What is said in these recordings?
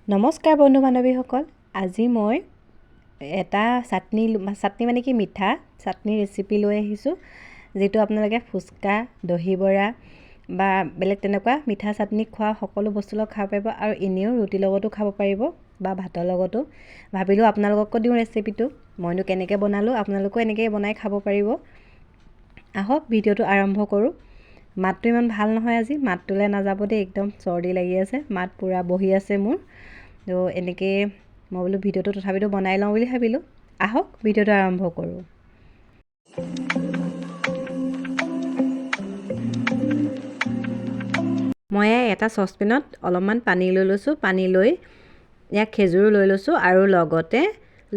নমস্কাৰ বন্ধু বান্ধৱীসকল, আজি মই এটা চাটনি, চাটনি মানে কি মিঠা চাটনি ৰেচিপি লৈ আহিছোঁ, যিটো আপোনালোকে ফুচকা, দহি বৰা বা বেলেগ তেনেকুৱা মিঠা চাটনি খোৱা সকলো বস্তুৰ লগত খাব পাৰিব আৰু এনেও ৰুটিৰ লগতো খাব পাৰিব বা ভাতৰ লগতো। ভাবিলোঁ আপোনালোককো দিওঁ ৰেচিপিটো, মইনো কেনেকৈ বনালোঁ আপোনালোকেও এনেকৈয়ে বনাই খাব পাৰিব। আহক ভিডিঅ'টো আৰম্ভ কৰোঁ। মাতটো ইমান ভাল নহয় আজি, মাতটোলৈ নাযাব দেই, একদম চৰ্দি লাগি আছে, মাত পূৰা বহি আছে মোৰ। তো এনেকৈয়ে মই বোলো ভিডিঅ'টো তথাপিতো বনাই লওঁ বুলি ভাবিলোঁ। আহক ভিডিঅ'টো আৰম্ভ কৰোঁ। মই এটা চচপেনত অলপমান পানী লৈ লৈছোঁ। পানী লৈ ইয়াত খেজুৰ লৈ লৈছোঁ আৰু লগতে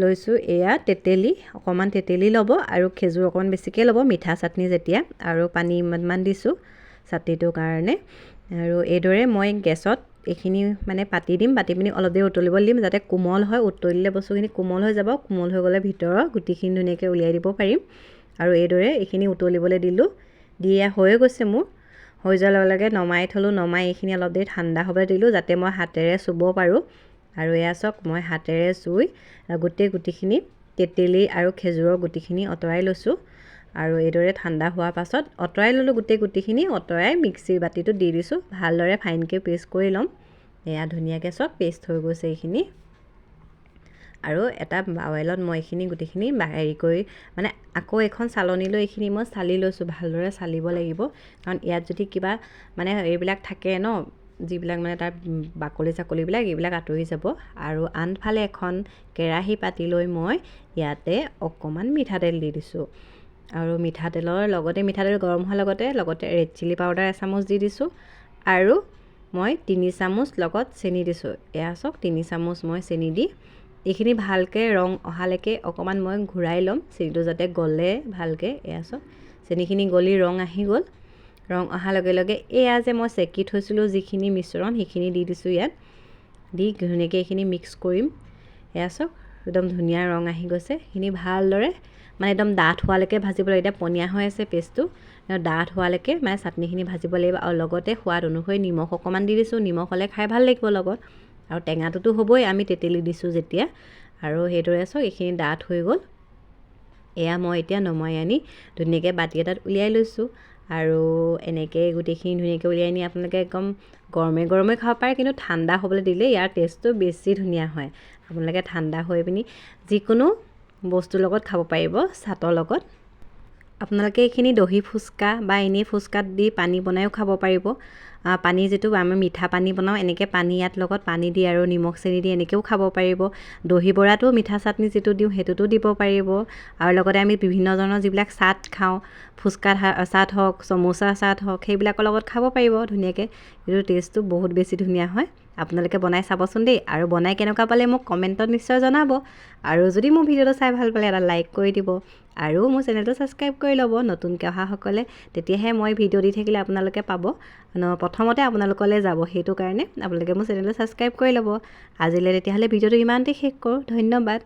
লৈছোঁ এয়া তেতেলী, অকণমান তেতেলী ল'ব আৰু খেজুৰ অকণমান বেছিকৈ ল'ব, মিঠা চাটনি যেতিয়া। আৰু পানী ইমানমান দিছোঁ চাটনিটোৰ কাৰণে। আৰু এইদৰে মই গেছত এইখিনি মানে পাতি দিম, পাতি পিনি অলপ দেৰি উতলিব দিম যাতে কোমল হয়। উতলিলে বস্তুখিনি কোমল হৈ যাব, কোমল হৈ গ'লে ভিতৰৰ গুটিখিনি ধুনীয়াকৈ উলিয়াই দিব পাৰিম। আৰু এইদৰে এইখিনি উতলিবলৈ দিলোঁ, দিয়া হৈয়ে গৈছে মোৰ। হৈ যোৱাৰ লগে লগে নমাই থ'লোঁ, নমাই এইখিনি অলপ দেৰি ঠাণ্ডা হ'বলৈ দিলোঁ যাতে মই হাতেৰে চুব পাৰোঁ। আৰু এয়া চাওক, মই হাতেৰে চুই গোটেই গুটিখিনি তেতেলী আৰু খেজুৰৰ গুটিখিনি আঁতৰাই লৈছোঁ। আৰু এইদৰে ঠাণ্ডা হোৱাৰ পাছত আঁতৰাই ল'লোঁ গোটেই গুটিখিনি, আঁতৰাই মিক্সিৰ বাতিটোত দি দিছোঁ, ভালদৰে ফাইনকৈ পেষ্ট কৰি ল'ম। এয়া ধুনীয়াকৈ চব পেষ্ট হৈ গৈছে এইখিনি। আৰু এটা বাৱেলত মই এইখিনি গোটেইখিনি হেৰি কৰি মানে আকৌ এখন চালনী লৈ এইখিনি মই চালি লৈছোঁ, ভালদৰে চালিব লাগিব, কাৰণ ইয়াত যদি কিবা মানে এইবিলাক থাকে ন, যিবিলাক মানে তাৰ বাকলি চাকলিবিলাক এইবিলাক আঁতৰি যাব। আৰু আনফালে এখন কেৰাহী পাতি লৈ মই ইয়াতে অকণমান মিঠাতেল দি দিছোঁ। আৰু মিঠাতেলৰ লগতে, মিঠাতেল গৰম হোৱাৰ লগতে লগতে ৰেড চিলি পাউডাৰ এচামুচ দি দিছোঁ আৰু মই 3 চামুচ লগত চেনি দিছোঁ। এয়া চাওক, 3 চামুচ মই চেনি দি এইখিনি ভালকৈ ৰং অহালৈকে অকণমান মই ঘূৰাই ল'ম, চেনিটো যাতে গলে ভালকৈ। এয়া চাওক, চেনিখিনি গলি ৰং আহি গ'ল। ৰং অহাৰ লগে লগে এয়া যে মই চেকি থৈছিলোঁ যিখিনি মিশ্ৰণ, সেইখিনি দি দিছোঁ ইয়াত। দি ধুনীয়াকৈ এইখিনি মিক্স কৰিম। এয়া চাওক, একদম ধুনীয়া ৰং আহি গৈছে। এইখিনি ভালদৰে মানে একদম ডাঠ হোৱালৈকে ভাজিব লাগিব। এতিয়া পনীয়া হৈ আছে পেষ্টটো, ডাঠ হোৱালৈকে মানে চাটনিখিনি ভাজিব লাগিব। আৰু লগতে সোৱাদ অনুসৰি নিমখ অকণমান দি দিছোঁ, নিমখ হ'লে খাই ভাল লাগিব লগত। আৰু টেঙাটোতো হ'বই, আমি তেতেলী দিছোঁ যেতিয়া। আৰু সেইদৰে চাওক, এইখিনি ডাঠ হৈ গ'ল। এয়া মই এতিয়া নমাই আনি ধুনীয়াকৈ বাতি এটাত উলিয়াই লৈছোঁ। আৰু এনেকৈ গোটেইখিনি ধুনীয়াকৈ উলিয়াই আনি আপোনালোকে একদম গৰমে গৰমে খাব পাৰে, কিন্তু ঠাণ্ডা হ'বলৈ দিলে ইয়াৰ টেষ্টটো বেছি ধুনীয়া হয়। আপোনালোকে ঠাণ্ডা হৈ পিনি যিকোনো বস্তুৰ লগত খাব পাৰিব, চাটৰ লগত। আপোনালোকে এইখিনি দহি ফুচকা বা এনেই ফুচকাত দি পানী বনায়ো খাব পাৰিব। পানী যিটো আমি মিঠা পানী বনাওঁ, এনেকৈ পানী ইয়াত লগত পানী দি আৰু নিমখ চেনি দি এনেকৈও খাব পাৰিব। দহি বৰাটো মিঠা চাটনি যিটো দিওঁ সেইটোতো দিব পাৰিব। আৰু লগতে আমি বিভিন্ন ধৰণৰ যিবিলাক চাট খাওঁ, ফুচকা চাট হওক, চমোচা চাট হওক, সেইবিলাকৰ লগত খাব পাৰিব ধুনীয়াকৈ। এইটোৰ টেষ্টটো বহুত বেছি ধুনীয়া হয়। আপোনালোকে বনাই চাবচোন দেই, আৰু বনাই কেনেকুৱা পালে মোক কমেণ্টত নিশ্চয় জনাব। আৰু যদি মোৰ ভিডিঅ'টো চাই ভাল পালে এটা লাইক কৰি দিব আৰু মোৰ চেনেলটো ছাবস্ক্ৰাইব কৰি ল'ব নতুনকৈ অহাসকলে, তেতিয়াহে মই ভিডিঅ' দি থাকিলে আপোনালোকে পাব, প্ৰথমতে আপোনালোকলৈ যাব। সেইটো কাৰণে আপোনালোকে মোৰ চেনেলটো ছাবস্ক্ৰাইব কৰি ল'ব। আজিলৈ তেতিয়াহ'লে ভিডিঅ'টো ইমানতে শেষ কৰোঁ। ধন্যবাদ।